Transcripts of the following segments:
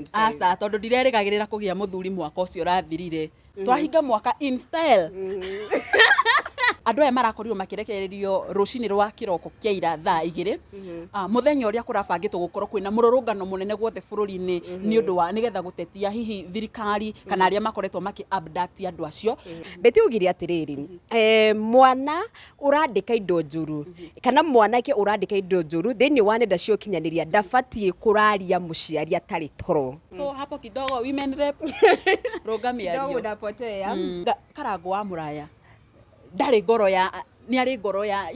2025. Aca, tondũ ndirerĩgagĩrĩra kũgĩa mũthuri mwaka ũcio ũrathirire. Twahinga mwaka in style. Andũ aya marakorirwo makĩrekererio rũcinĩ rwa kĩroko kĩa ira thaa 2, mũthenya ũrĩa kũrabangĩtwo gũkorwo kwĩna mũrũrũngano mũnene guothe bũrũri-inĩ, nĩ ũndũ wa nĩgetha gũtetia hihi thirikari kana arĩa makoretwo makĩ abduct andũ acio. Betty augire atĩrĩrĩ, mwana ũrandĩka indo njũru kana mwanake ũrandĩka indo njũru thĩinĩ wa nenda cia ũkinyanĩria ndabatiĩ kũraria mũciari atarĩ toro. So hapo kidogo women rep rũnga mĩario. Unapotea. Karango wa Mũraya ndarĩ ngoro ya, nĩ arĩ ngoro ya,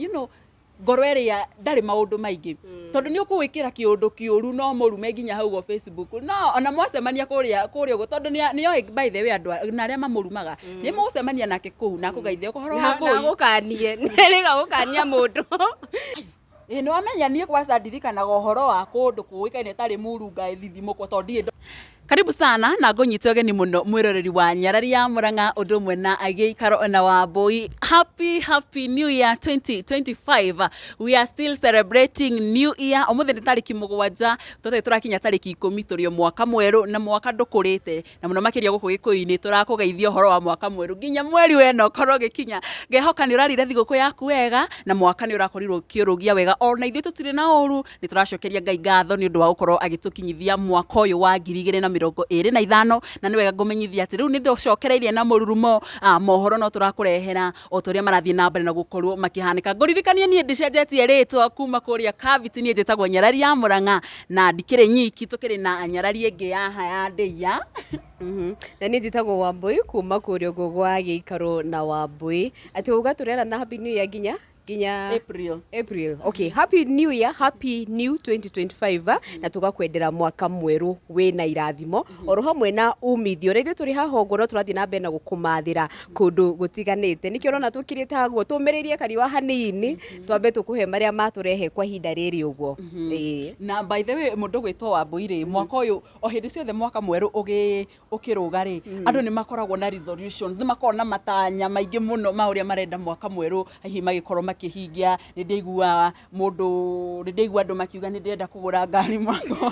ngoro ĩrĩa ndarĩ maũndũ maingĩ, tondũ nĩ ũkũwĩkĩra kĩũndũ kĩũru no mũrume nginya hau ũguo Facebook, no ona mwacemania kũrĩa ũguo, tondũ nĩ oĩ, by the way, andũ na arĩa mamũrumaga nĩ mũgũcemania nake kũu na akũgeithia ũhoro wa Na ngũi. Gũkanie nĩrĩga gũkania mũndũ. Ĩĩ, nĩ wamenya niĩ kwanza ndirikanaga ũhoro wa kũndũ kũĩkaine tarĩ Murunga ĩthithimũkwo, tondũ ndirĩ. Karibu sana na ngũnyite ũgeni mũno mwĩroreri wa Nyarari ya Murang'a ũndũ ũmwe na Gĩikaro na Wambui. Happy, happy New Year 2025. We are still celebrating New Year. Ũmũthĩ nĩ tarĩki 7, tũtarĩ tũrakinya tarĩki 10, tũrĩ o mwaka mwerũ na mwaka ndũkũrĩte, na mũno makĩria gũkũ Gĩkũyũ-inĩ tũrakũgeithia ũhoro wa mwaka mwerũ nginya mweri wena ũkorwo ũgĩkinya. Ngehoka nĩ ũrarire thigũkũ yaku wega na mwaka nĩ ũrakorirwo ũkĩũrũgia wega, ona ithuĩ tũtirĩ na ũru. Nĩ tũracokeria Ngai ngatho nĩ ũndũ wa gũkorwo agĩtũkinyithia mwaka ũyũ wa 2025, na nĩ wega ngũmenyithia atĩ rĩu nĩ ndũcokereirie na mũrurumo, mohoro no tũrakũrehera o ta ũrĩa marathiĩ na mbere na gũkorwo makĩhanĩka. Ngũririkanie niĩ ndĩcenjetie rĩtwa kuma kũrĩa Kabiti, niĩ njĩtagwo Nyarari ya Murang'a na ndikĩrĩ nyiki, tũkĩrĩ na Nyarari ĩngĩ yaha ya ndĩia. Na niĩ njĩtagwo Wambui kuma kũrĩa ũguo gwa Gĩikaro na Wambui. Atĩ uga tũrera na Happy New Year nginya April. April. Okay, Happy New Year, Happy New 2025, na tugakwendera mwaka mwerũ wĩna irathimo oro hamwe na umithio. Na ithuĩ tũrĩ haha ũguo no tũrathiĩ na mbere na gũkũmathĩra kũndũ gũtiganĩte. Nĩkĩo ũrona tũkirĩte haguo tũmĩrĩrie kariũa hanini, twambe tũkũhe marĩa matũrehe kwa ihinda rĩrĩ ũguo. Ĩĩ. Na by the way, mũndũ gwĩtwo Wambui rĩ, mwaka ũyũ o hĩndĩ ciothe mwaka mwerũ ũkĩrũga rĩ, andũ nĩ makoragwo na resolutions, nĩ makoragwo na matanya maingĩ mũno ma ũrĩa marenda mwaka mwerũ hihi magĩkorwo makĩhingia. Nĩ ndĩigua mũndũ, nĩ ndĩigua andũ makiuga nĩ ndĩrenda kũgũra ngari mwaka ũyũ,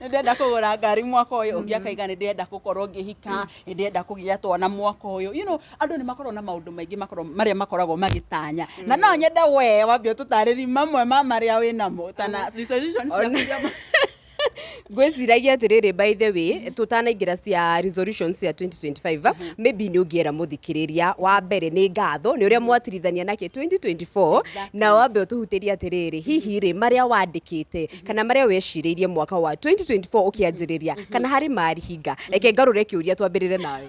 nĩ ndĩrenda kũgũra ngari mwaka ũyũ, ũngĩ akaiga nĩ ndĩrenda gũkorwo ngĩhika, nĩ ndĩrenda kũgĩa twana mwaka ũyũ. Andũ nĩ makoragwo na maũndũ maingĩ marĩa makoragwo magĩtanya, na no nyende we wambe ũtũtarĩrie mamwe ma marĩa wĩ namo tana resolutions ciaku cia. Ngwĩciragia atĩrĩrĩ, by the way, tũtanaingĩra cia resolutions cia 2025, maybe nĩ ũngĩera mũthikĩrĩria wa mbere nĩ ngatho nĩ ũrĩa mwatirithania nake 2024, na wambe ũtũhutĩrie atĩrĩrĩ, hihi rĩ, marĩa wandĩkĩte kana marĩa wecirĩirie mwaka wa 2024 ũkĩanjĩrĩria, kana harĩ marihinga? Reke ngarũre kĩũria twambĩrĩre nawe.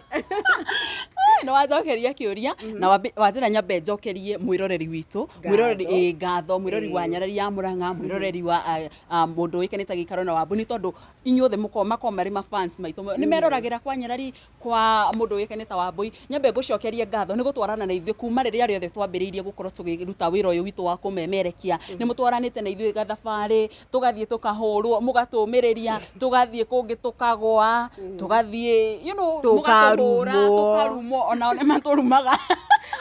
Nĩ wanjokeria kĩũria na wanjĩra nyambe njokerie mwĩroreri witũ, mwĩroreri, ĩ, ngatho, mwĩroreri wa Nyarari ya Murang'a, mwĩroreri wa mũndũ ũĩkaine ta Gĩikaro na Wambui, nĩ tondũ inyuothe makoragwo marĩ ma fans maitũ, nĩ meroragĩra kwa Nyarari, kwa mũndũ ũĩkaine ta Wambui. Nyambe ngũcokerie ngatho nĩ gũtwarana na ithuĩ kuma rĩrĩa rĩothe twambĩrĩirie gũkorwo tũkĩruta wĩra ũyũ witũ wa kũmemerekia. Nĩ mũtwaranĩte na ithuĩ gathabarĩ, tũgathiĩ tũkahũrwo, mũgatũmĩrĩria, tũgathiĩ kũngĩ tũkagwa, tũgathiĩ mũgatũhũra, Tũkarumwo. tũkarumwo, onao nĩ matũrumaga.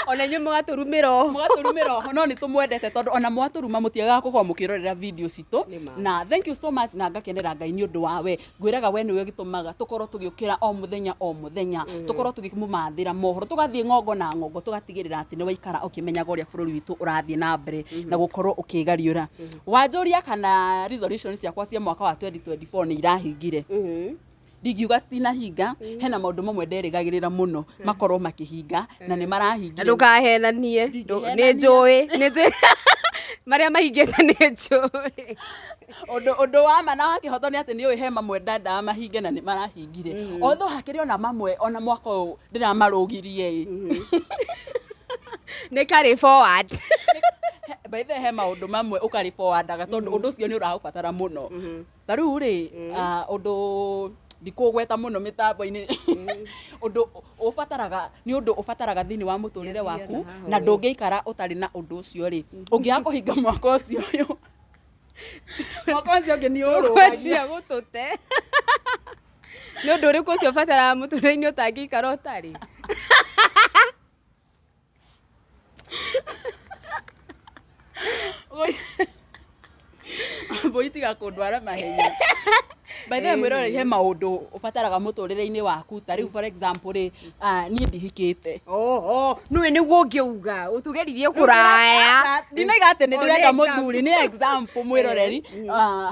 Ona inyuĩ mũgatũrumĩra oho. Mũgatũrumĩra oho, no nĩ tũmwendete tondũ ona mwatũruma mũtiagaga gũkorwo mũkĩrorera video citũ. Nĩ ma. Na thank you so much, na ngakenera Ngai nĩ ũndũ wa we. Ngwĩraga we nĩwe ũgĩtũmaga tũkorwo tũgĩũkĩra o mũthenya o mũthenya, tũkorwo tũgĩmũmathĩra mohoro, tũgathiĩ ng'ongo na ng'ongo, tũgatigĩrĩra atĩ nĩ waikara ũkĩmenyaga ũrĩa bũrũri witũ ũrathiĩ na mbere na gũkorwo ũkĩgariũra. Wanjũria kana resolutions ciakwa cia mwaka wa 2024 nĩ irahingire. Ndingiuga citinahinga, hena maũndũ mamwe nderĩgagĩrĩra mũno makorwo makĩhinga na nĩ marahingire. Ndũkahenanie. Ndingĩhenania. Nĩ njũĩ, nĩ njũĩ marĩa mahingĩte, nĩ njũĩ. Ũndũ wa ma na wa kĩhoto nĩ atĩ nĩ ũĩ he mamwe ndendaga mahinge na nĩ marahingire. Although hakĩrĩ ona mamwe ona mwaka ũyũ ndĩramarũgirie ĩ. Nĩ carry forward. By the way, he maũndũ mamwe ũkarĩ forwardaga tondũ ũndũ ũcio nĩ ũraũbatara mũno. Ta rĩu rĩ, ũndũ ndikũgweta mũno mĩtambo-inĩ, ũndũ ũbataraga, nĩ ũndũ ũbataraga thĩinĩ wa mũtũrĩre waku, na ndũngĩikara ũtarĩ na ũndũ ũcio rĩ, ũngĩaga kũhinga mwaka ũcio ũyũ, mwaka ũcio ũngĩ nĩ ũrũgagia. Ũkwanjia gũtũte. Nĩ ũndũ ũrĩkũ ũcio ũbataraga mũtũrĩre-inĩ ũtangĩikara ũtarĩ? Mbũi tiga kũndwara mahenya. By the way, mwĩroreri, he maũndũ ũbataraga mũtũrĩre-inĩ waku. Ta rĩu, for example rĩ, niĩ ndihikĩte. Oho, nĩwe nĩguo ũngĩuga ũtũgeririe kũraya. Ndinaiga atĩ nĩ Oh, ndĩrenda nĩ mũthuri, nĩ example, mwĩroreri.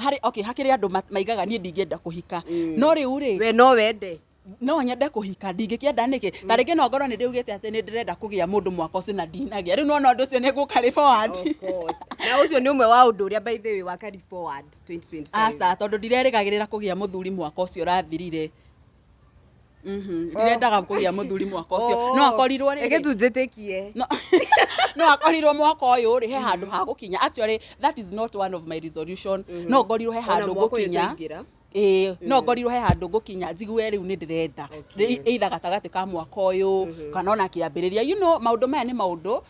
Harĩ, okay, hakĩrĩ andũ maigaga niĩ ndingĩenda kũhika, no rĩu rĩ, We no wende? No nyende kũhika. Ndingĩkĩenda nĩkĩ? Ta rĩngĩ no ngorwo nĩ ndĩugĩte atĩ nĩ ndĩrenda kũgĩa mũndũ mwaka ũcio na ndinagĩa. Rĩu nona ũndũ ũcio nĩ ngũ carry forward. Of course. Na ũcio nĩ ũmwe wa ũndũ ũrĩa, by the way, wa carry forward 2025. Aca, tondũ ndirerĩgagĩrĩra kũgĩa mũthuri mwaka ũcio ũrathirire. Ndirendaga kũgĩa mũthuri mwaka ũcio. No akorirwo rĩrĩ, Reke tu njĩtĩkie. No akorirwo mwaka ũyũ rĩ, he handũ ha gũkinya. Actually, that is not one of my resolution. No ngorirwo he Ona handũ mwaka ũyũ ngũkinya. twaingĩra. Ĩĩ, no ngorirwo he handũ ngũkinya njigue rĩu nĩ ndĩrenda. Either gatagatĩ ka mwaka ũyũ kana ona kĩambĩrĩria. Maũndũ maya nĩ maũndũ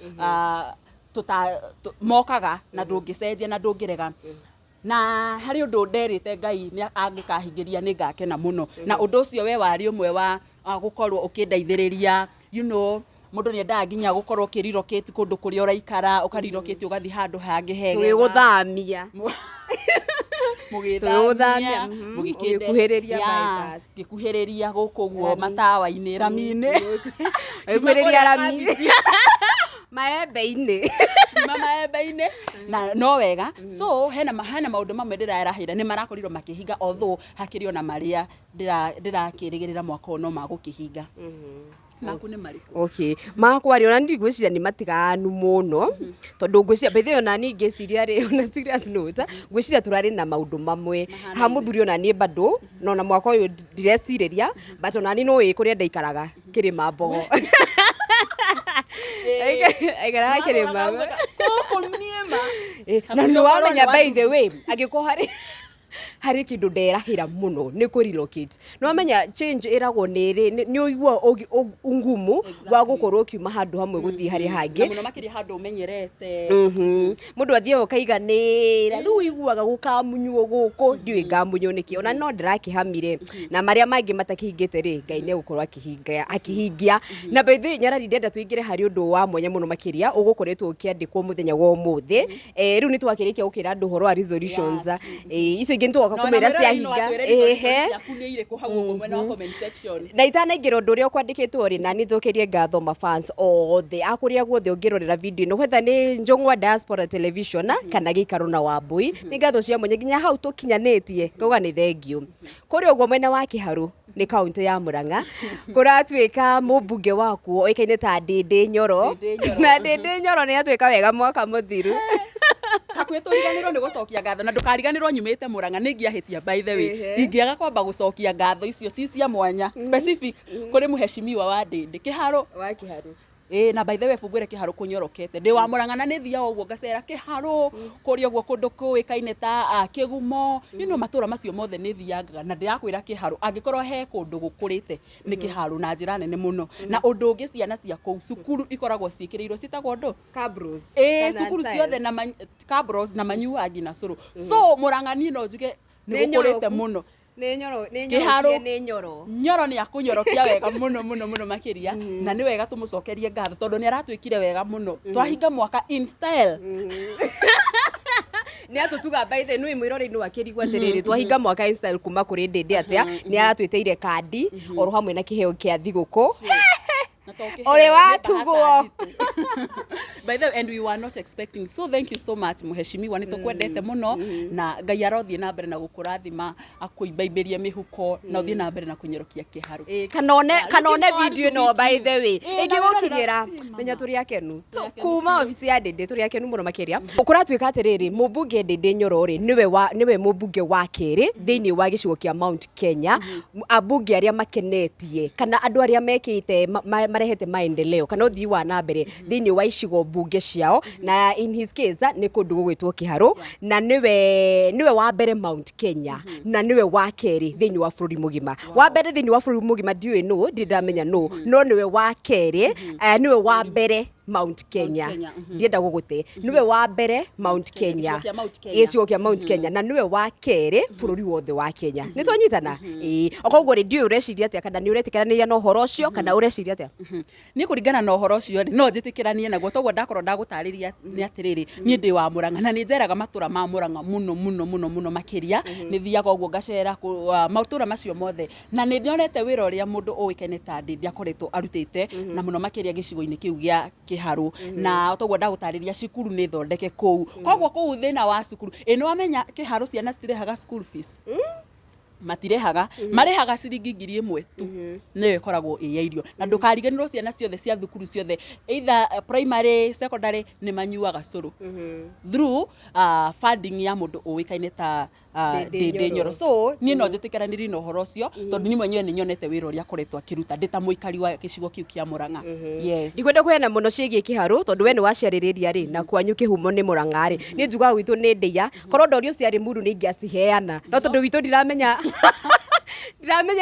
mokaga na ndũngĩcenjia na ndũngĩrega. Na harĩ ũndũ nderĩte Ngai nĩ angĩkahingĩria nĩ ngakena mũno, na ũndũ ũcio we warĩ ũmwe wa gũkorwo ũkĩndeithĩrĩria. Mũndũ nĩ endaga nginya gũkorwo ũkĩ-relocate kũndũ kũrĩa ũraikara, ũka-relocate ũgathiĩ handũ hangĩ hegega. Tũgĩgũthamia. Mũgĩthamia. Tũgĩgũthamia, ũgĩkuhĩrĩria bypass. Ngĩkuhĩrĩria gũkũ ũguo matawa-inĩ, rami-inĩ. Ũgĩkuhĩrĩria rami maembe-inĩ. Kuma maembe-inĩ na no wega. So hena maũndũ mamwe ndĩrerahĩra nĩ marakorirwo makĩhinga, although hakĩrĩ ona marĩa ndĩrakĩrĩgĩrĩra mwaka ũyũ no magũkĩhinga. Maku nĩ marĩkũ? Okay, makwa rĩ, ona ndigwĩciria nĩ matiganu mũno, tondũ ngwĩciria, by the way, ona niĩ ngĩciria rĩ, ona serious note, ngwĩciria tũrarĩ na maũndũ mamwe ha mũthuri. Ona niĩ bado no na mwaka ũyũ ndirecirĩria, but ona niĩ no ĩ kũrĩa ndaikaraga kĩrĩma mbogo, aikaraga kĩrĩma. Gũkũ niĩ ma Na nĩ wamenya, by the way, angĩkorwo harĩ kĩndũ nderahĩra mũno nĩ kũ relocate. Nĩ wamenya change ĩragwo nĩ ĩrĩ nĩ ũigua ungumu wa gũkorwo ũkiuma handũ hamwe gũthiĩ harĩa na hangĩ. Mũno makĩria handũ ũmenyerete. Mũndũ athiaga ũkaiganĩra, rĩu ũiguaga gũkamunywo gũkũ, ndiũĩ ngamunywo nĩkĩ. Ona no ndĩrakĩhamire, na marĩa mangĩ matakĩhingĩte rĩ, Ngai nĩ egũkorwo akĩhingia. Na by the way, nyarari, ndenda tũingĩre harĩ ũndũ wa mwanya mũno makĩria ũgũkoretwo ũkĩandĩkwo mũthenya wa ũmũthĩ. Rĩu nĩ twakĩrĩkia gũkĩra andũ ũhoro wa resolutions. Icio ingĩ nĩ tũgoka kũmĩra ciahinga. Ehe. Ciaku nĩ irĩkũ hau ũguo mwena wa comment section? Na itanaingĩra ũndũ ũrĩa ũkwandĩkĩtwo rĩ, na nĩ njokerie ngatho mafans othe a kũrĩa guothe ũngĩrorera video ĩno, whether nĩ Njũng'wa Diaspora Television kana Gĩikaro na Wambui, nĩ ngatho cia mwanya nginya hau tũkinyanĩtie. Ngauga nĩ thengiũ. Kũrĩa ũguo mwena wa Kĩharũ, nĩ kaunti ya Murang'a, kũratuĩka mũmbunge wakuo oĩkaine ta Ndĩndĩ Nyoro. Ndĩndĩ Nyoro. Na Ndĩndĩ Nyoro nĩ atuĩka wega mwaka mũthiru. Hakuhĩ tũriganĩrwo nĩ gũcokia ngatho, na ndũkariganĩrwo nyumĩte Mũrang'a, nĩ ingĩahĩtia, by the way, ingĩaga kwamba gũcokia ngatho icio ci cia mwanya specific kũrĩ mũheshimiwa wa Ndĩndĩ Kĩharũ. Wa Kĩharũ. Ĩĩ, na by the way, bungwĩre Kĩharũ kũnyorokete. Ndĩ wa Mũrang'a na nĩ thiaga ũguo ngacera Kĩharũ kũrĩa ũguo kũndũ kũĩkaine ta Kĩgumo, matũra macio mothe nĩ thiangaga, na ndĩrakwĩra Kĩharũ angĩkorwo he kũndũ gũkũrĩte nĩ Kĩharũ na njĩra nene mũno. Na ũndũ ũngĩ, ciana cia kũu cukuru ikoragwo ciĩkĩrĩirwo ciĩtagwo ndũ? Cabros. Ĩĩ. Kana Cukuru tiles. Ciothe na cabros na manyuaga nginya cũrũ. So Mũrang'a niĩ no njuge nĩ Nĩ gũkũrĩte nyoroku. mũno. Nĩ nyoro, nĩ Kĩharũ. nyorokie, nĩ nyoro. Nyoro nĩ akũnyorokia wega mũno mũno mũno makĩria, na nĩ wega tũmũcokerie ngatho tondũ nĩ aratwĩkire wega mũno, twahinga mwaka in style. Nĩ atũtuga. By the way, mwĩrorei-inĩ wakĩrigwo atĩrĩrĩ, twahinga mwaka in style kuma kũrĩ Ndĩndĩ atĩa? Nĩ aratwĩtĩire kandi oro hamwe na kĩheo kĩa thigũkũ. Na to kĩheo, Ũrĩ nĩ watugwo. bahasha nditũ. By the way, and we were not expecting, so thank you so much, mũheshimiwa, nĩ tũkwendete mũno, na Ngai arothiĩ na mbere na gũkũrathima, akũimbaimbĩrie mĩhuko na ũthiĩ na mbere na kũnyorokia Kĩharũ. Ĩĩ, kana one Looking forward video to ĩno, meet by you. the way, Ĩĩ, na ĩngĩgũkinyĩra, wĩrorera, menya tũrĩ akenu. Tũrĩ akenu. Kuma obici ya Ndĩndĩ tũrĩ akenu mũno makĩria. Kũratuĩka atĩrĩrĩ, mũmbunge Ndĩndĩ Nyoro rĩ, nĩwe mũmbunge wa kerĩ thĩinĩ wa gĩcigo kĩa Mount Kenya, ambunge arĩa makenetie kana andũ arĩa mekĩte marehete maendeleo kana ũthii wa na mbere thĩinĩ wa icigo mbunge ciao, na in his case nĩ kũndũ gũgwĩtwo Kĩharũ, na nĩwe wa mbere Mount Kenya na nĩwe wa kerĩ thĩinĩ wa bũrũri mũgima. Wa mbere thĩinĩ wa bũrũri mũgima ndiũĩ nũ, ndirĩ ndamenya nũ, no nĩwe wa kerĩ, nĩwe wa mbere. Mount Kenya. Kenya, Ndienda gũgũte, nĩwe wa mbere Mount Kenya. Gĩcigo kĩa Mount Kenya. Gĩcigo kĩa Mount Kenya, na nĩwe wa kerĩ bũrũri wothe wa Kenya. Nĩ twanyitana? Ĩĩ. Koguo rĩ, ndiũĩ ũreciria atĩa, kana nĩ ũretĩkĩranĩria na ũhoro ũcio, kana ũreciria atĩa? Niĩ kũringana na ũhoro ũcio rĩ, no njĩtĩkĩranie naguo. Toguo ndakorwo ndagũtarĩria nĩ atĩrĩrĩ, niĩ ndĩ wa Mũrang'a na nĩ njeraga matũra ma Mũrang'a mũno mũno mũno mũno makĩria. Nĩ thiaga ũguo ngacera matũra macio mothe, na nĩ nyonete wĩra ũrĩa mũndũ ũĩkaine ta Ndindi akoretwo arutĩte, na mũno makĩria gĩcigo-inĩ kĩu gĩa Kĩharũ. Na toguo ndagũtarĩria, cukuru nĩ thondeke kũu, koguo kũu thĩna wa cukuru ĩ nĩ wamenya Kĩharũ ciana citirĩhaga school fees, matirehaga, marĩhaga ciringi 1000 tu, nĩyo ĩkoragwo ĩ ya irio. Na ndũkariganĩrwo ciana ciothe cia thukuru ciothe, either primary, secondary, nĩ manyuaga cũrũ through funding ya mũndũ ũĩkaine ta Ndĩndĩ Ndĩndĩ Nyoro. Nyoro. So niĩ no njĩtĩkĩranĩrie na ũhoro ũcio, tondũ niĩ mwenyewe nĩ nyonete wĩra ũrĩa akoretwo akĩruta ndĩ ta mũikari wa gĩcigo kĩu kĩa Mũrang'a, yes. Ndikwenda kũheana mũno ciĩgiĩ Kĩharũ, tondũ we nĩ waciarĩrĩria rĩ, na kwanyu kĩhumo nĩ Mũrang'a rĩ. Niĩ njugaga gwitũ nĩ ndĩia. Korwo ndorio ciarĩ muru nĩ ingĩaciheana, no tondũ witũ ndiramenya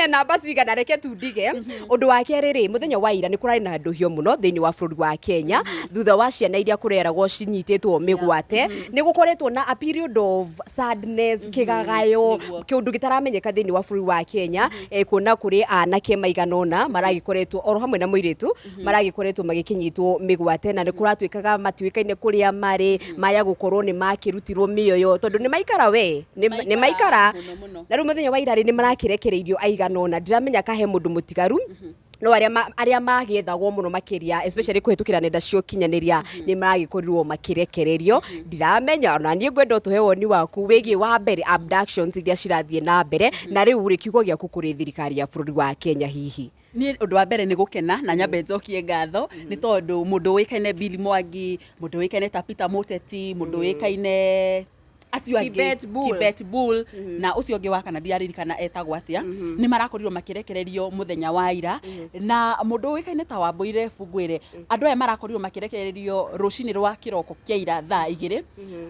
namba cigana, reke tu ndige. Ũndũ wa kerĩ rĩ, mũthenya wa ira nĩ kũrarĩ na ndũhio mũno thĩinĩ wa bũrũri wa Kenya, thutha wa ciana iria kũreragwo cinyitĩtwo mĩgwate. Nĩ gũkoretwo na a period of sadness, kĩgagayo, kĩũndũ gĩtaramenyeka thĩinĩ wa bũrũri wa Kenya, kuona kũrĩ anake maigana ũna maragĩkoretwo oro hamwe na mũirĩtu maragĩkoretwo magĩkĩnyitwo mĩgwate, na nĩ kũratuĩkaga matiũĩkaine kũrĩa marĩ, maya gũkorwo nĩ makĩrutirwo mĩoyo tondũ nĩ maikara we nĩ maikara. Mũno mũno. Na rĩu mũthenya wa ira rĩ, nĩ marakĩrekereirio aigana ũna. Ndiramenya kahe mũndũ mũtigaru, no arĩa magĩethagwo mũno makĩria, especially kũhĩtũkĩra nenda cia ũkinyanĩria, nĩ maragĩkorirwo makĩrekererio. Ndiramenya, ona niĩ ngwenda ũtũhe woni waku wĩgiĩ wa mbere abductions iria cirathiĩ na mbere, na rĩu rĩ, kiugo gĩaku kũrĩ thirikari ya bũrũri wa Kenya hihi. Niĩ ũndũ wa mbere nĩ gũkena na nyambe njokie ngatho, nĩ tondũ mũndũ ũĩkaine Billy Mwangi, mũndũ ũĩkaine ta Peter Mũteti, mũndũ ũĩkaine acio angĩ, Kibet Bull. Kibet Bull, na ũcio ũngĩ wa kana ndiaririkana etagwo atĩa, nĩ marakorirwo makĩrekererio mũthenya wa ira. Na mũndũ ũĩkaine ta Wambũire Bungwĩre, andũ aya marakorirwo makĩrekererio rũcinĩ rwa kĩroko kĩa ira thaa 2,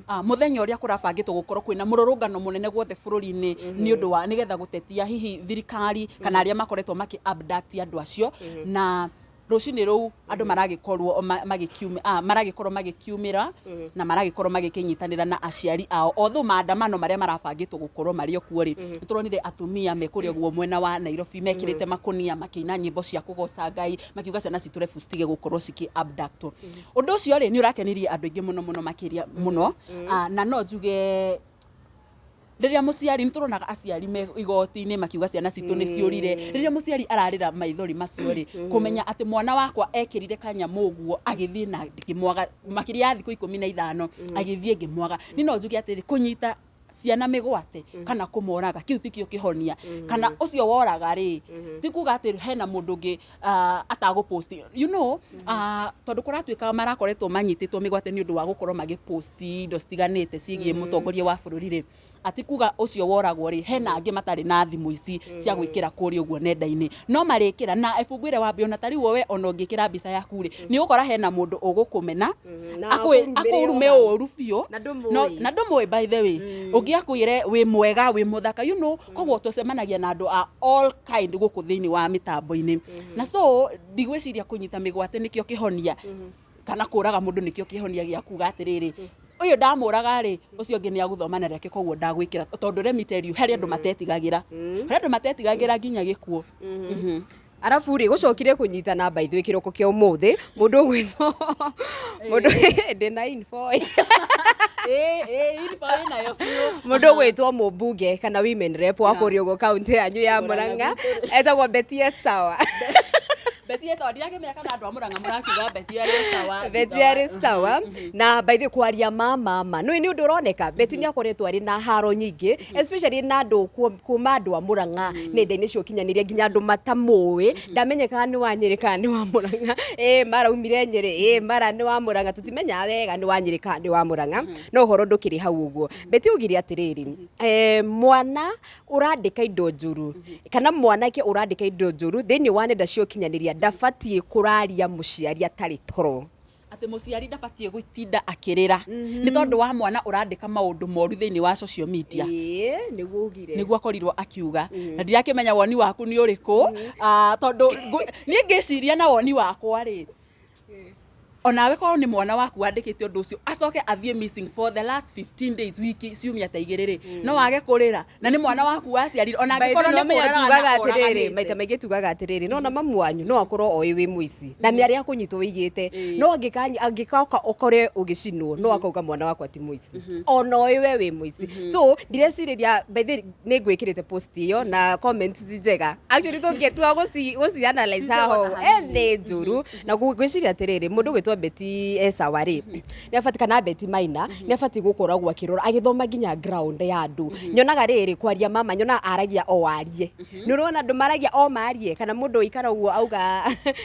mũthenya ũrĩa kũrabangĩtwo gũkorwo kwĩna mũrũrũngano mũnene guothe bũrũri-inĩ, nĩ ũndũ wa nĩgetha gũtetia hihi thirikari kana arĩa makoretwo makĩ abduct andũ acio. Na rũcinĩ rũu andũ maragĩkorwo magĩkiumĩra na maragĩkorwo magĩkĩnyitanĩra na aciari ao, although maandamano marĩa marabangĩtwo gũkorwo marĩ o kuo rĩ, nĩ tũronire atumia me kũrĩa ũguo mwena wa Nairobi mekĩrĩte makũnia makĩina nyĩmbo cia kũgoca Ngai, makiuga ciana citũ rebu citige gũkorwo cikĩ abductwo. Ũndũ ũcio rĩ, nĩ ũrakenirie andũ aingĩ mũno mũno makĩria mũno. Na no njuge rĩrĩa mũciari, nĩ tũronaga aciari me igoti-inĩ makiuga ciana citũ nĩ ciũrire, rĩrĩa mũciari ararĩra maithori macio rĩ, kũmenya atĩ mwana wakwa ekĩrire kanyamũ ũguo agĩthiĩ na ngĩmwaga makĩria ya thikũ 15 agĩthiĩ ngĩmwaga, niĩ no njuge atĩrĩ, kũnyita ciana mĩgwate kana kũmoraga kĩu tikĩo kĩhonia. Kana ũcio woraga rĩ, ti kuga atĩ hena mũndũ ũngĩ atagũpost, tondũ kũratuĩka marakoretwo manyitĩtwo mĩgwate nĩ ũndũ wa gũkorwo magĩpost indo citiganĩte ciĩgiĩ mũtongoria wa bũrũri rĩ, ati kuga ũcio woragwo rĩ, hena angĩ matarĩ na thimũ ici cia gwĩkĩra kũrĩa ũguo nenda-inĩ, no marĩkĩra na ebungwĩre wambe. Ona ta rĩu we, ona ũngĩkĩra mbica yaku rĩ, nĩ ũgũkora hena mũndũ ũgũkũmena, Na akũrume akũrumĩre o hau. Ũru biũ. Na ndũmũĩ. Na ndũmũĩ. By the way, ũngĩ akwĩre wĩ mwega, wĩ mũthaka, koguo tũcemanagia na andũ a all kind gũkũ thĩinĩ wa mĩtambo-inĩ. Na so ndigwĩciria kũnyita mĩgwate nĩkĩo kĩhonia, kana kũraga mũndũ nĩkĩo kĩhonia gĩa kuga atĩrĩrĩ, ũyũ ndamũraga rĩ, ũcio ũngĩ nĩ agũthoma na rĩake, koguo ndagwĩkĩra. Tondũ let me tell you, harĩ andũ matetigagĩra, harĩ andũ matetigagĩra nginya gĩkuũ. Arabu rĩ, gũcokire kũnyitana by the way kĩroko kĩa ũmũthĩ, mũndũ ũgwĩtwo mũndũ ndĩna info. Ĩĩ, info ĩnayo biũ. Mũndũ ũgwĩtwo mũmbunge kana women rep wa kũrĩa ũguo kaunti yanyu ya Murang'a etagwo Betty Sawa. Betty Sawa, ndirakĩmenya kana andũ a Murang'a mũrakiuga Betty arĩ sawa. Betty arĩ sawa. Na by the way, kwaria ma nĩ ũndũ ũroneka Betty nĩ akoretwo arĩ na haro nyingĩ, especially na andũ kuma andũ a Murang'a nenda-inĩ cia ũkinyanĩria, nginya andũ matamũĩ. Ndamenye kana nĩ wa Nyĩrĩ kana nĩ wa Murang'a, ĩ mara umire Nyĩrĩ, ĩ mara nĩ wa Murang'a, tũtimenyaga wega nĩ wa Nyĩrĩ kana nĩ wa Murang'a, no ũhoro ndũkĩrĩ hau ũguo. Betty augire atĩrĩrĩ, mwana ũrandĩka indo njũru kana mwanake ũrandĩka indo njũru thĩinĩ wa nenda cia ũkinyanĩria ndabatiĩ kũraria mũciari atarĩ toro. Atĩ mũciari ndabatiĩ gũtinda akĩrĩra nĩ tondũ wa mwana ũrandĩka maũndũ moru thĩinĩ wa social media. Ĩĩ, nĩguo ugire. Nĩguo akorirwo akiuga, na ndirakĩmenya woni waku nĩ ũrĩkũ, tondũ niĩ ngĩciria na woni wakwa rĩ, Onawe korwo nĩ mwana waku wandĩkĩte ũndũ ũcio, acoke athiĩ missing for the last 15 days, wiki ciumia ta igĩrĩ rĩ, no wage kũrĩra na nĩ mwana waku waciarire, ona angĩkorwo nĩ menya kũũragana tugaga atiriri, ũraganĩte. Maita maingĩ tugaga atiriri, no na mamu wanyu no akorwo oĩ wĩ mũici na nĩ arĩa akũnyitwo wĩigĩte, no angĩkoka ũkore ũgĩcinwo, no akauga mwana wakwa ti mũici, ona oĩ we wĩ mũici. So ndirecirĩria, by the way, nĩ ngwĩkĩrĩte post ĩyo na comments njega actually, tũngĩtua gũci analyze haho nĩ njũru na ngwĩciria atĩrĩrĩ, mũndũ gwĩtwo Betty Esawa rĩ, nĩ abatiĩ, kana Betty Maina, nĩ abatiĩ gũkoragwo akĩrora, agĩthoma nginya ground ya andũ. Nyonaga rĩrĩ kwaria mama, nyonaga aragia o arie, nĩ ũrona andũ maragia o marie, kana mũndũ ũikara ũguo auga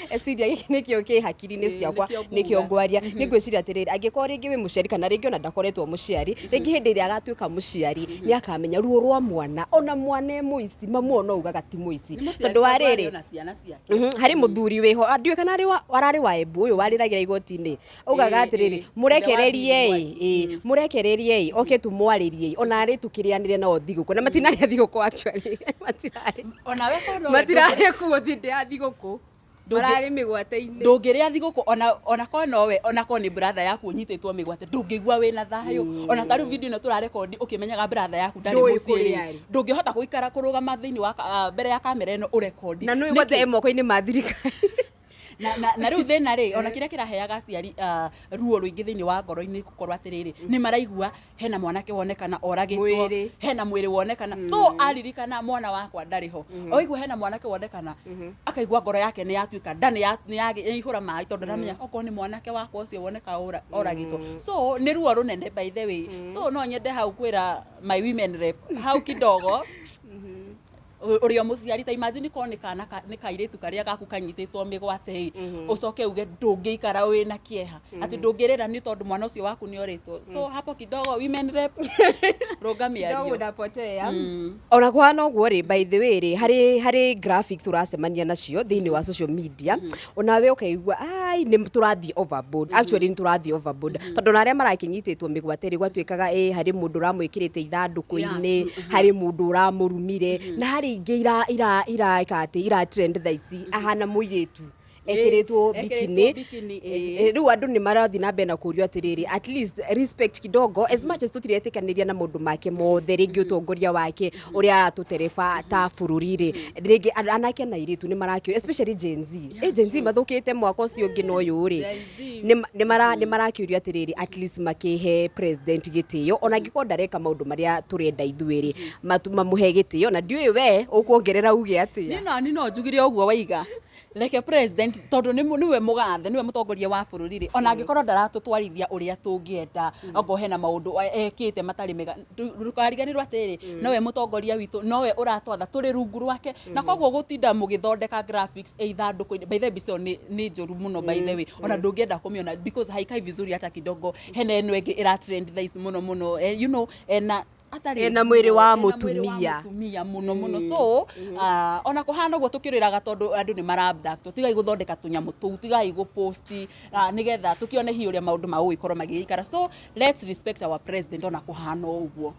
eciria gĩkĩ nĩkĩo kĩ hakiri-inĩ ciakwa, nĩkĩo nĩkĩo nguga. Ngwaria. Nĩ ngwĩciria atĩrĩrĩ, angĩkorwo rĩngĩ wĩ mũciari, kana rĩngĩ ona ndakoretwo mũciari, rĩngĩ hĩndĩ ĩrĩa agatuĩka mũciari nĩ akamenya ruo rwa mwana. Ona mwana e mũici, mamu ona ugaga ti mũici, Nĩ mũciari tondũ wa tondũ arĩ rĩrĩ ona ciana ciake. Harĩ mũthuri wĩho, ndiũĩ kana arĩ ararĩ wa Embu, ũyũ warĩragĩra igoti-inĩ, augaga atĩrĩrĩ, mũrekererie ĩ, mũrekererie ĩ, oke tũmwarĩrie, ona arĩ tũkĩrĩanĩre nao thigũkũ, na matinarĩa thigũkũ actually, matirarĩ Onawe korwo nowe matirarĩ kuo thĩndĩ ya thigũkũ, mararĩ mĩgwate-inĩ. Ndũngĩrĩa thigũkũ ona korwo nowe, ona korwo nĩ brother yaku ũnyitĩtwo mĩgwate, ndũngĩigua wĩna thayũ. Ona ta rĩu video ĩno tũrarekondi ũkĩmenyaga brother yaku ndarĩ Ndũĩ mũciĩ rĩ, kũrĩa arĩ. Ndũngĩhota gũikara kũrũgama thĩinĩ wa mbere ya kamera ĩno ũrekondi. Na nĩ kwanja e moko-inĩ ma thirikari. Na rĩu thĩna rĩ, ona kĩrĩa kĩraheaga aciari ruo rũingĩ thĩinĩ wa ngoro-inĩ, gũkorwo atĩrĩrĩ, nĩ maraigua hena mwanake wonekana oragĩtwo, Mwĩrĩ. hena mwĩrĩ wonekana. So aririkana mwana wakwa ndarĩ ho, oigua hena mwanake wonekana, akaigua ngoro yake nĩ yatuĩka nda, nĩ yaihũra maĩ, tondũ ndaramenya okorwo nĩ mwanake wakwa ũcio woneka oragĩtwo. So nĩ ruo rũnene, by the way. So no nyende hau kwĩra my women rep hau kidogo, ũrĩa mũciari, ta imagine korwo nĩ kana nĩ kairĩtu karĩa gaku kanyitĩtwo mĩgwate ĩ, ũcoke uge ndũngĩikara wĩna kĩeha, atĩ ndũngĩrĩra nĩ tondũ mwana ũcio waku nĩ orĩtwo. So hapo kidogo, women rep, rũnga mĩario. Unapotea. Ona kũhana ũguo rĩ, by the way rĩ, harĩ graphics ũracemania nacio thĩinĩ wa social media, onawe ũkaigua ai nĩ tũrathiĩ overboard. Actually nĩ tũrathiĩ overboard, tondũ ona arĩa marakĩnyitĩtwo mĩgwate rĩ, gwatuĩkaga ĩ harĩ mũndũ ũramwĩkĩrĩte ithandũkũ-inĩ, harĩ mũndũ ũramũrumire, na harĩ ingĩ ira ira iraika atĩ ira trend thaa ici, ahana mũirĩtu ekĩrĩtwo Ekĩrĩtwo bikini. Bikini, Rĩu andũ nĩ marathiĩ na mbere na kũrio atĩrĩrĩ, at least respect kidogo, as much as tũtiretĩkanĩria na maũndũ make mothe, rĩngĩ ũtongoria wake ũrĩa aratũtereba ta bũrũri rĩ, rĩngĩ anake na airĩtu nĩ marakĩũria, especially Gen Z. Gen Z mathũkĩte mwaka ũcio ũngĩ na ũyũ rĩ, Gen Z. Nĩ marakĩũrio atĩrĩrĩ, at least makĩhe president gĩtĩo, ona angĩkorwo ndareka maũndũ marĩa tũrenda ithuĩ rĩ, mamũhe gĩtĩo. Na ndiũĩ we ũkuongerera uge atĩa. Niĩ no njugire ũguo waiga, reke president, tondũ nĩwe mũgathe, nĩwe mũtongoria wa bũrũri rĩ, ona angĩkorwo ndaratũtwarithia ũrĩa tũngĩenda, okorwo hena maũndũ ekĩte matarĩ mega, ndũkariganĩrwo atĩrĩ, nowe mũtongoria witũ, nowe ũratwatha, tũrĩ rungu rwake. Na koguo gũtinda mũgĩthondeka graphics ĩ ithandũkũ-inĩ, by the way, mbica ĩyo nĩ njũru mũno, by the way, ona ndũngĩenda kũmĩona because haikai vizuri hata kidogo. Hena ĩno ĩngĩ ĩra trend thaa ici mũno mũno, ena atarĩ Ena mwĩrĩ wa ena mwĩrĩ wa mũtumia. Mũtumia mũno mũno. So ona kũhana ũguo tũkĩrĩraga tondũ andũ nĩ mara-abduct, tigai gũthondeka tũnyamũ tũu, tigai gũposti, nĩgetha tũkĩone hihi ũrĩa maũndũ magũgĩkorwo magĩgĩikara. So let's respect our president ona kũhana o ũguo.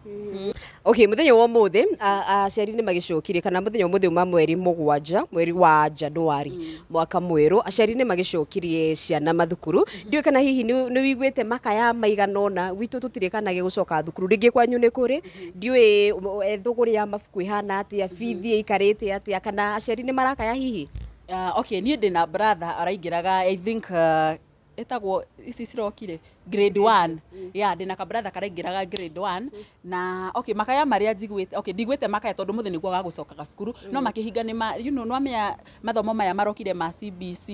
Okay, muthenya wa ũmũthĩ aciari nĩ magĩcokire, kana mũthenya wa ũmũthĩ uma mweri 7, mweri wa Januari, mwaka mwerũ, aciari nĩ magĩcokirie ciana mathukuru. Ndiũĩ kana hihi nĩ wĩiguĩte makaya maigana ũna. Gwitũ tũtirĩ kana gĩgũcoka thukuru rĩngĩ, kwanyu nĩ kũrĩ? Ndiũĩ thũgũrĩ ya mabuku ĩhana atĩa, bithi ĩikarĩte atĩa, kana aciari nĩ marakaya hihi? Okay, niĩ ndĩna brother araingĩraga, I think ĩtagwo ici cirokire grade 1. Yeah, ndĩna ka brother karaingĩraga grade 1. Na okay, makaya marĩa njiguĩte, okay, ndiguĩte makaya tondũ mũthĩ nĩguo gagũcokaga cukuru, no makĩhinga nĩ ma, nwamenya mathomo maya marokire ma CBC,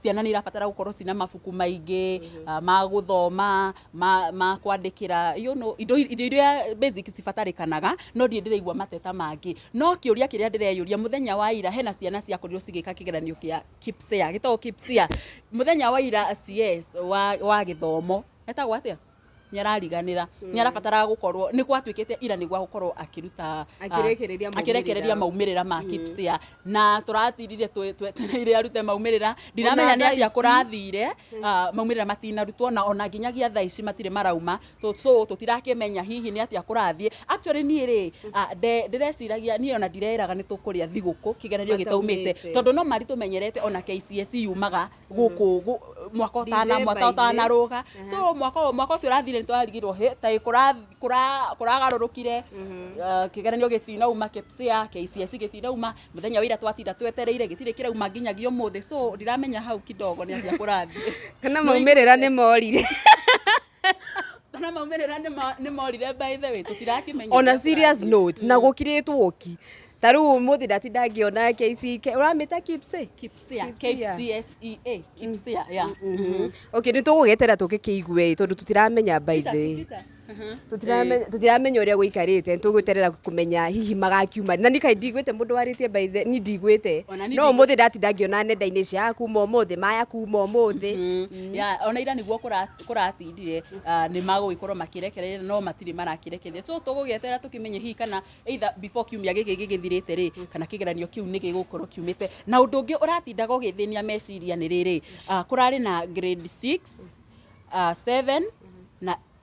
ciana nĩ irabatara gũkorwo cina mabuku maingĩ ma gũthoma, ma kwandĩkĩra, indo iria basic cibatarĩkanaga. No ndirĩ ndĩraigua mateta mangĩ. No kĩũria kĩrĩa ndĩreyũria, mũthenya wa ira hena ciana ciakorirwo cigĩka kĩgeranio kĩa KPSEA, gĩtagwo KPSEA. Mũthenya wa ira CS wa gĩthomo etagwo atĩa, nĩ arariganĩra, nĩ arabataraga gũkorwo nĩ gwatuĩkĩte ira nĩguo gũkorwo akĩruta Akĩrekereria akĩrekereria maumĩrĩra ma KPSEA, na tũratirire twetereire arute maumĩrĩra. Ndiramenya Ona nĩ thaa atĩa ici. Kũrathire, maumĩrĩra matinarutwo, na ona nginyagia thaa ici matirĩ marauma. So tũtirakĩmenya hihi nĩ atĩa kũrathiĩ. Actually niĩ rĩ, ndĩreciragia niĩ ona ndireraga nĩ tũkũrĩa thigũkũ kĩgeranio gĩtaumĩte, Mataumĩte. Tondũ no mari tũmenyerete ona KCSE yumaga gũkũ. Mwaka ũtana mwaka December-inĩ. Ũtanaruga, so mwaka ũcio ũrathire nĩ twarigirwo hĩ ta kũragarũrũkire. Kĩgeranio gĩtinauma, KPSEA, KCSE gĩtinauma. Mũthenya wa ira twatinda twetereire, gĩtirĩ kĩrauma nginyagia ũmũthĩ, so ndiramenya hau kidogo nĩ atĩa kũrathiĩ. Kana maumĩrĩra nĩ morire. Kana maumĩrĩra nĩ morire. By the way, tũtirakĩmenya On a ũrĩa serious kũrathiĩ. note, na gũkirĩtwo ki ta rĩu ũmũthĩ ndatinda ngĩona KCK ũramĩta KPSEA? KPSEA. KPSEA. KPCSEA, KPSEA, yeah. Okay, nĩ tũgũgĩetera tũgĩkĩigue, tondũ tũtiramenya, by the way. Peter. Tũtiramenya ũrĩa gũikarĩte. Tũgweterera kũmenya hihi magakiuma na nikai ndigwĩte mũndũ warĩtie. By the ni ndigwĩte. Ona niĩ no ũmũthĩ ndatinda ngĩona nenda-inĩ cia kuma ũmũthĩ, maya kuma ũmũthĩ. Ya, ona ira nĩguo kũratindire nĩ magũgĩkorwo makĩrekereria, no matirĩ marakĩrekereria, so tũgũgĩeterera tũkĩmenye hihi kana either before kiumia gĩkĩ gĩgĩthirĩte rĩ, kana kĩgeranio kĩu nĩ gĩgũkorwo kiumĩte. Na ũndũ ũngĩ ũratindaga ũgĩthĩnia meciria nĩ rĩrĩ, kũrarĩ na grade 6, 7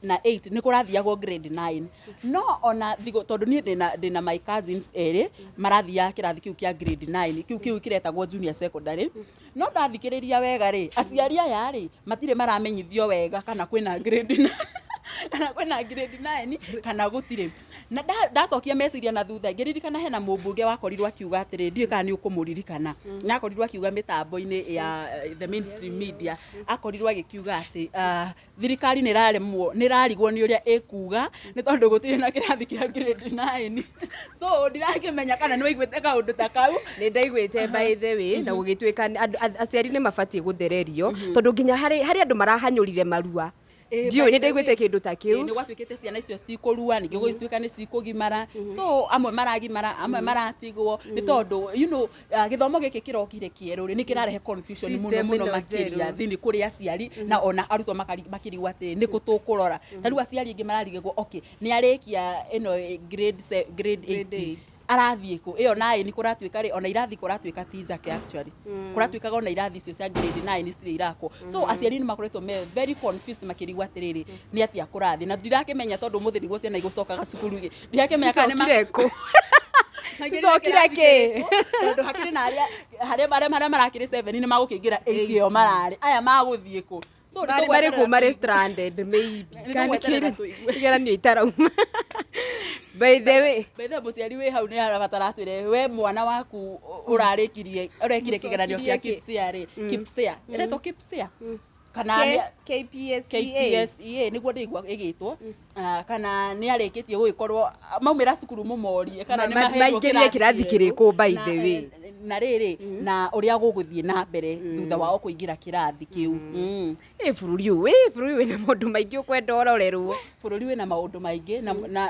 na 8, nĩ kũrathiagwo grade 9, no ona thigo tondũ niĩ ndĩna my cousins erĩ marathiaga kĩrathi kĩu kĩa grade 9, kĩu kĩretagwo junior secondary, no ndathikĩrĩria wega rĩ, aciari aya rĩ matirĩ maramenyithio wega kana kwĩna grade 9, kana kwĩna grade 9 kana gũtirĩ. Na ndacokia meciria na thutha, ngĩririkana hena mũmbunge wakorirwo akiuga atĩrĩ, ndiũĩ kana nĩ ũkũmũririkana, na akorirwo akiuga mĩtambo-inĩ ya the mainstream media, akorirwo agĩkiuga atĩ thirikari nĩ ĩraremwo, nĩ ĩrarigwo nĩ ũrĩa ĩkuga nĩ tondũ gũtirĩ na kĩrathi kĩa grade 9. So ndirakĩmenya kana nĩ waiguĩte kaũndũ ta kau. Nĩ ndaiguĩte, by the way, na gũgĩtuĩka aciari nĩ mabatiĩ gũthererio, tondũ nginya harĩ andũ marahanyũrire marua. Ndiũĩ, nĩ ndaiguĩte kĩndũ ta kĩu. Nĩ gwatuĩkĩte ciana icio citikũrua, ningĩ gũgĩtuĩka nĩ cikũgimara, so amwe maragimara, amwe maratigwo, nĩ tondũ gĩthomo gĩkĩ kĩrokire kĩerũ rĩ, nĩ kĩrarehe confusion mũno System mũno ĩno makĩria njerũ. Thĩinĩ kũrĩ aciari na ona arutwo makĩrigwo atĩ nĩ kũ tũkũrora. Ta rĩu aciari aingĩ mararigagwo, okay, nĩ arĩkia ĩno grade Grade 8, 8. Arathiĩ kũ ĩyo 9? Kũratuĩka rĩ, ona irathi kũratuĩka ti njake. Actually, kũratuĩkaga ona irathi icio cia grade 9 citirĩ irakwo, so aciari nĩ makoretwo me very confused, makĩrigwo atĩrĩrĩ, nĩ atĩa kũrathiĩ. Na ndirakĩmenya, tondũ ũmũthĩ nĩguo ciana igũcokaga cukuru rĩ, ndirakĩmenya kana nĩ Cicokire kũ? Maingĩrire Cicokire kĩrathi kĩ? kĩrĩkũ, tondũ hakĩrĩ na arĩa marakĩrĩ 7 nĩ magũkĩingĩra 8, ĩyo mararĩ aya magũthiĩ kũ? So nĩ marĩ marĩ tũgweterera kũ marĩ tũigue. Stranded maybe. Nĩ kana tũgweterera tũigue. Kĩgeranio itarauma, by the way. By the way, mũciari wĩ hau nĩ arabatara atwĩre, we mwana waku ũrarĩkirie, ũrekire kĩgeranio kĩa Mũcokirie kĩ? KPSEA rĩ, KPSEA ĩretwo KPSEA kana KPSEA. KPSEA nĩguo ndĩigua ĩgĩtwo. Kana nĩ arĩkĩtie gũgĩkorwo maumĩra cukuru, mũmorie kana nĩ maheirwo maingĩrire kĩrathi kĩerũ. kĩrĩkũ, by Na, the way. Na rĩrĩ na ũrĩa gũgũthiĩ na mbere thutha wao kũingĩra kĩrathi kĩu. Ĩ bũrũri ũyũ, ĩ bũrũri wĩna maũndũ maingĩ ũkwenda ũrorerwo. Bũrũri wĩna maũndũ maingĩ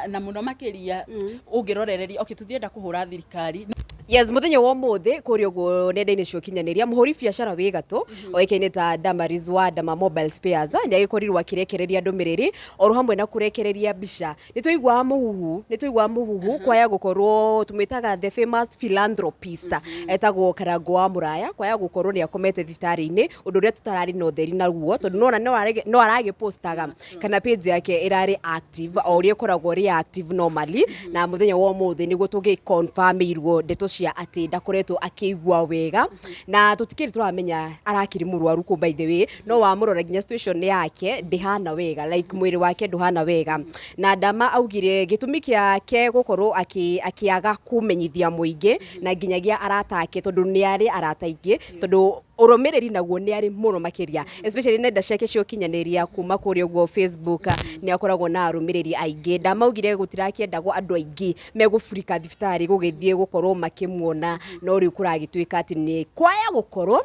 na mũno makĩria ũngĩrorereria, okay, tũtirenda kũhũra thirikari. Yes, muthenya wa umuthi kuria uguo nenda-inĩ cia ũkinyanĩria, mũhũri biacara wĩ gatũ oĩkaine ta Damaris wa Dama Mobile Spares nĩ agĩkorirwo akĩrekereria ndũmĩrĩri oro hamwe na kũrekereria mbica. Nĩ tũiguaga mũhuhu kwaya gũkorwo tũmwĩtaga the famous philanthropist etagwo Karango wa Mũraya, kwaya gũkorwo nĩ akomete thibitarĩ-inĩ, ũndũ ũrĩa tũtararĩ na ũtheri naguo, tondũ nona no aragĩpostaga kana page yake ĩrarĩ active o ũrĩa ĩkoragwo ĩrĩ active normally. Na mũthenya wa ũmũthĩ nĩguo tũgĩconfirmĩirwo ndeto cia atĩ ndakoretwo akĩigua wega, na tũtikĩrĩ tũramenya arakĩrĩ mũrwaru kũ. By the way, no wamũrora nginya situation yake ndĩhana wega, like mwĩrĩ wake ndũhana wega. Na Dama augire gĩtũmi kĩake gũkorwo akĩaga kũmenyithia mũingĩ na nginyagia arata ake, tondũ nĩ arĩ arata aingĩ, tondũ ũrũmĩrĩri naguo nĩ arĩ mũno makĩria, especially nenda ciake cia ũkinyanĩria kuma kũrĩa ũguo Facebook, nĩ akoragwo na arũmĩrĩri aingĩ. Ndamaugire gũtirakĩendagwo andũ aingĩ megũburika thibitarĩ gũgĩthiĩ gũkorwo makĩmuona, no rĩu kũragĩtuĩka atĩ nĩ kwaya gũkorwo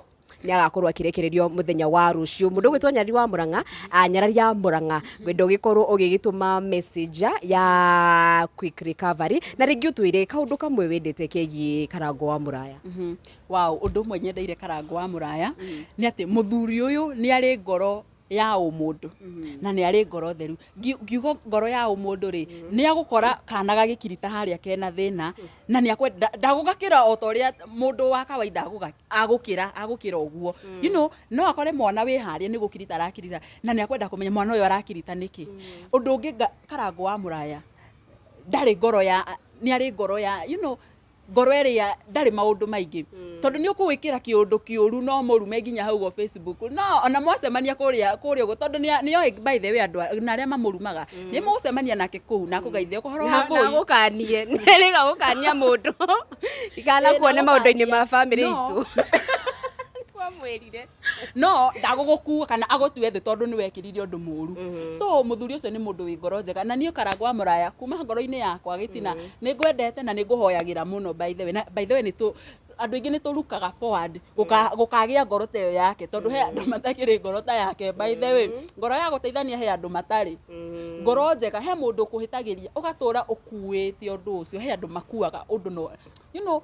nĩ agakorwo akĩrekererio mũthenya wa rũciũ. Mũndũ ũgwĩtwo Nyarari wa Mũrang'a, Nyarari ya Mũrang'a, ngwenda ũgĩkorwo ũgĩgĩtũma message ya quick recovery, na rĩngĩ ũtwĩre kaũndũ kamwe wendete kegiĩ Karango wa Mũraya. Wow, ũndũ ũmwe nyendeire Karango wa Mũraya nĩ atĩ mũthuri ũyũ nĩ arĩ ngoro ya ũmũndũ na nĩ arĩ ngoro theru. Ngiuga ngoro ya ũmũndũ rĩ, nĩ agũkora kana gagĩkirita harĩa kena thĩna, na nĩ akwenda ndagũgakĩra o ta ũrĩa mũndũ wa kawaida agũkĩra ũguo. No akore mwana wĩ harĩa nĩ gũkirita arakirita, na nĩ akwenda kũmenya mwana ũyũ arakirita nĩkĩ. Ũndũ ũngĩ, Karango wa Mũraya ndarĩ ngoro ya, nĩ arĩ ngoro ya Ngoro ĩrĩa ndarĩ maũndũ maingĩ, tondũ nĩ ũkũwĩkĩra kĩũndũ kĩũru no mũrume nginya hau ũguo Facebook, no ona mwacemania kũrĩa kũrĩa ũguo, tondũ nĩoĩ, by the way, andũ na arĩa mamũrumaga nĩ mũgũcemania nake kũu na akũgeithia ũhoro wa ngũi. Nagũkanie nĩrĩga gũkania mũndũ ikanakuone maũndũ-inĩ ma bamĩrĩ itũ kwamwĩrire. No ndagũgũkua kana agũtue thĩ tondũ nĩ wekĩrire ũndũ mũru. So mũthuri ũcio nĩ mũndũ wĩ ngoro njega, na niĩ Karangũ wa Mũraya, kuma ngoro-inĩ yakwa gĩtina, nĩ ngwendete na nĩ ngũhoyagĩra mũno. By the way, na by the way, nĩ tũ andũ aingĩ nĩ tũrukaga forward gũkagĩa ngoro ta ĩyo yake, tondũ he andũ matakĩrĩ ngoro ta yake. By the way, ngoro ya gũteithania, he andũ matarĩ ngoro njega. He mũndũ ũkũhĩtagĩria ũgatũra ũkuĩte ũndũ ũcio. He andũ makuaga ũndũ, no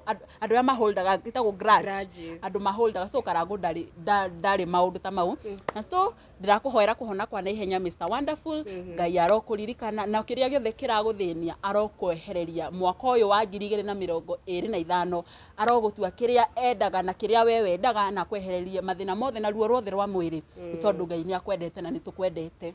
andũ arĩa maholdaga ĩtagwo grudge. Grudges. Andũ maholdaga. So Karangũ ndarĩ maũndũ ta mau, na so ndĩrakũhoera kũhona kwa naihenya, Mr Wonderful. Ngai arokũririkana na kĩrĩa gĩothe kĩragũthĩnia arokwehereria mwaka ũyũ wa 2025. Arogũtua kĩrĩa endaga na kĩrĩa we wendaga, na akwehererie mathĩna mothe na ruo ruothe rwa mwĩrĩ, nĩ tondũ Ngai nĩ akwendete na nĩ tũkwendete.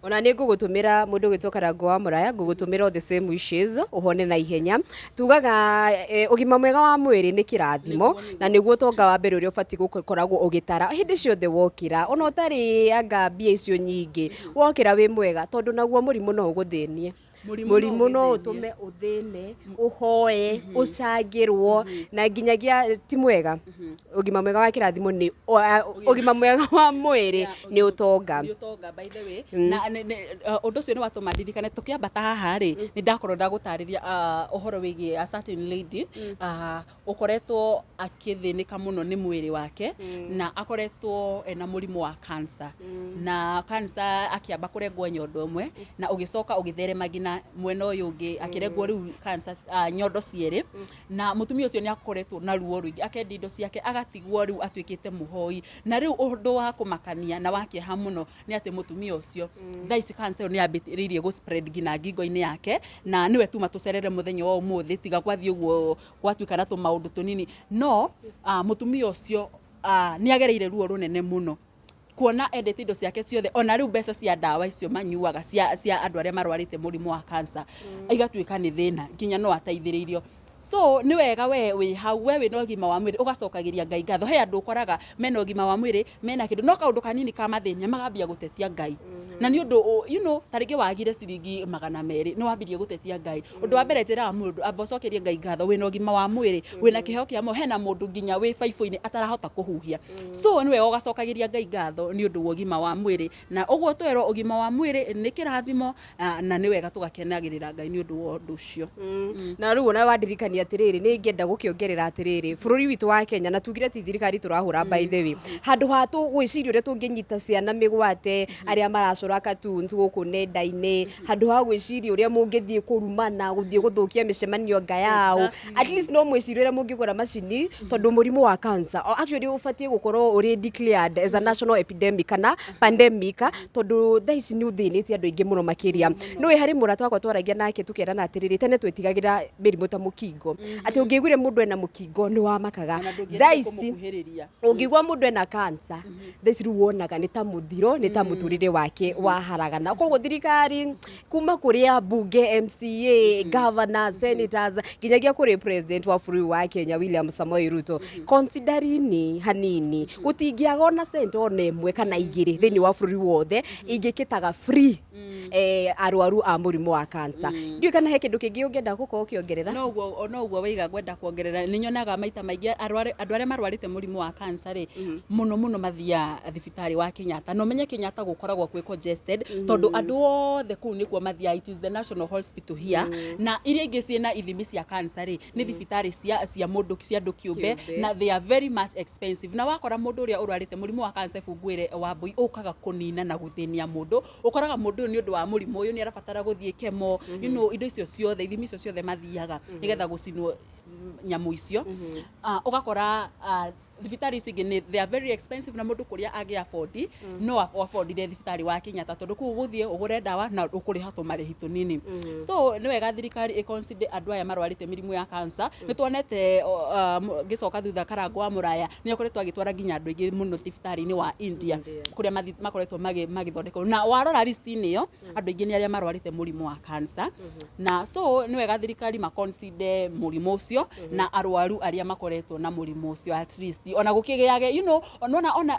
Ona nĩ ngũgũtũmĩra mũndũ ũgwĩtwo Karangũ wa Mũraya, ngũgũtũmĩra all the same wishes, ũhone na ihenya. Tugaga ũgima mwega wa mwĩrĩ nĩ kĩrathimo, na nĩguo ũtonga wa mbere ũrĩa ũbatiĩ gũkoragwo ũgĩtara hĩndĩ ciothe wokĩra, ona ũtarĩ anga mbia icio nyingĩ, wokĩra wĩ mwega, tondũ naguo mũrimũ no ũgũthĩnie. Mũrimũ. Mũrimũ no ũgĩthĩnie. Ũtũme ũthĩne, ũhoe, ũcangĩrwo na nginyagia ti mwega. Ũgima mwega wa kĩrathimo nĩ ũgima mwega wa mwĩrĩ nĩ ũtonga. Nĩ ũtonga, by the way. Na ũndũ ũcio nĩ watũma ndirikane tũkĩambata haha rĩ, nĩ ndakorwo ndagũtarĩria ũhoro wĩgiĩ a certain lady ũkoretwo akĩthĩnĩka mũno nĩ mwĩrĩ wake, na akoretwo ena mũrimũ wa cancer, na cancer akĩamba kũrengwo nyondo ĩmwe na ũgĩcoka ũgĩtherema nginya mwena ũyũ ũngĩ, akĩrengwo rĩu cancer nyondo cierĩ. Na mũtumia ũcio nĩ akoretwo na ruo rũingĩ, akendia indo ciake, agatigwo rĩu atuĩkĩte mũhoi. Na rĩu ũndũ wa kũmakania na wa kĩeha mũno nĩ atĩ mũtumia ũcio thaa ici cancer ĩyo nĩ yambĩrĩirie gũ spread nginya ngingo-inĩ yake, na nĩwe tuma tũcerere mũthenya wa ũmũthĩ, tiga gwathiĩ ũguo gwatuĩka na tũmaũndũ tũnini. No mũtumia ũcio nĩ agereire ruo rũnene mũno, kuona endete indo ciake ciothe, ona rĩu mbeca cia ndawa icio manyuaga cia andũ arĩa marwarĩte mũrimũ wa cancer igatuĩka nĩ thĩna, nginya no ateithĩrĩirio. So nĩ wega we wĩ hau, we wĩna ũgima wa mwĩrĩ, ũgacokagĩria Ngai ngatho. He andũ ũkoraga mena ũgima wa mwĩrĩ, mena kĩndũ, no kaũndũ kanini kamathĩnia magambia gũtetia Ngai, na nĩ ũndũ ta rĩngĩ wagire ciringi 200, nĩ wambirie gũtetia Ngai. Ũndũ wa mbere njĩraga mũndũ, amba ũcokerie Ngai ngatho wĩna ũgima wa mwĩrĩ, wĩna kĩheo kĩa muoyo. Hena mũndũ nginya wĩ baibũ-inĩ atarahota kũhuhia. So nĩ wega ũgacokagĩria Ngai ngatho nĩ ũndũ wa ũgima wa mwĩrĩ, na ũguo twerwo ũgima wa mwĩrĩ nĩ kĩrathimo, na nĩ wega tũgakenagĩrĩra Ngai nĩ ũndũ wa ũndũ ũcio. Na rĩu ona wandirikania atĩrĩrĩ, nĩ ingĩenda gũkĩongerera atĩrĩrĩ, bũrũri witũ wa Kenya, na tugire ti thirikari tũrahũra, by the way, handũ ha gwĩciria ũrĩa tũngĩnyita ciana mĩgwate arĩa maracora cartoons gũkũ nenda-inĩ, handũ ha gwĩciria ũrĩa mũngĩthiĩ kũrumana, gũthiĩ gũthũkia mĩcemanio nga yao, at least no mwĩcirie ũrĩa mũngĩgũra macini, tondũ mũrimũ wa cancer actually ũbatiĩ gũkorwo ũrĩ declared as a national epidemic kana pandemic, tondũ thaa ici nĩ ũthĩnĩtie andũ aingĩ mũno makĩria. Nĩũĩ harĩ mũrata wakwa twaragia nake, tũkerana atĩrĩrĩ, tene twetigagĩra mĩrimũ ta mũkingo, atĩ ũngĩaiguire mũndũ ena mũkingo nĩ wamakaga. Ona ndũngĩendire Thaa ici kũmũkuhĩrĩria. Ũngĩigua mũndũ ena cancer thaa ici, rĩu wonaga nĩ ta mũthiro, nĩ ta mũtũrĩre wake waharagana. Koguo thirikari, kuma kũrĩ ambunge, MCA, governor, senators, nginyagia kũrĩ president wa bũrũri wa Kenya William Samoei Ruto, considerini hanini, gũtingĩaga ona cent ona ĩmwe kana igĩrĩ thĩinĩ wa bũrũri wothe ingĩkĩtaga free arwaru a mũrimũ wa cancer. Ndiũĩ kana he kĩndũ kĩngĩ ũngĩenda gũkorwo ũkĩongerera. No ũguo waiga. Ngwenda kuongerera, nĩ nyonaga maita maingĩ andũ arĩa marwarĩte mũrimũ wa cancer rĩ, mũno mũno mathiaga thibitarĩ wa Kenyatta, na ũmenye Kenyatta gũkoragwo kwĩ congested, tondũ andũ othe kũu nĩkuo mathiaga. It is the national hospital here, na iria ingĩ ciĩna ithimi cia cancer rĩ, nĩ thibitarĩ cia mũndũ, cia andũ kĩũmbe. Kĩũmbe. Na they are very much expensive. Na wakora mũndũ ũrĩa ũrwarĩte mũrimũ wa cancer, bungwĩre wa mbui, ũkaga kũnina na gũthĩnia mũndũ. Ũkoraga mũndũ ũyũ nĩ ũndũ wa mũrimũ ũyũ nĩ arabatara gũthiĩ kemo, indo icio ciothe, ithimi icio ciothe mathiaga nĩgetha gũcinwo nyamũ icio. Ũgakora Thibitarĩ icio ingĩ nĩ they are very expensive, na mũndũ kũrĩa angĩ afford no affordire thibitarĩ wa Kenyatta, tondũ kũu ũgũthiĩ ũgũre ndawa na ũkũrĩha tũmarĩhi tũnini. So nĩ wega thirikari ĩ consider andũ aya marwarĩte mĩrimũ ya cancer. Nĩ tuonete ngĩcoka thutha, Karango wa Mũraya nĩ akoretwo agĩtwara nginya andũ aingĩ mũno thibitarĩ-inĩ wa India, kũrĩa makoretwo magĩthondekwo, na warora list-inĩ ĩyo, andũ aingĩ nĩ arĩa marwarĩte mũrimũ wa cancer. Na so nĩ wega thirikari ma consider mũrimũ ũcio na arwaru arĩa makoretwo na mũrimũ ũcio, at least ona gũkĩgĩage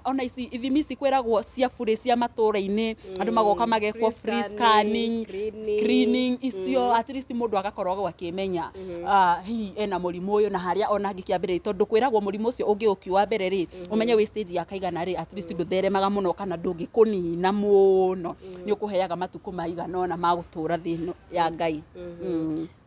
ona ici ithimi ici kwĩragwo cia burĩ cia matũra-inĩ, andũ magoka magekwo free scanning, screening. Screening icio, at least mũndũ agakorwo akĩmenya hihi ena mũrimũ ũyũ na harĩa ona angĩkĩambĩrĩria, tondũ kwĩragwo mũrimũ ũcio ũngĩũkiu mbere rĩ, ũmenye wĩ stage ya kaigana rĩ, at least ndũtheremaga mũno kana ndũngĩkũnina mũno, nĩ ũkũheaga matukũ maigana ũna ma gũtũra thĩ ĩno ya Ngai.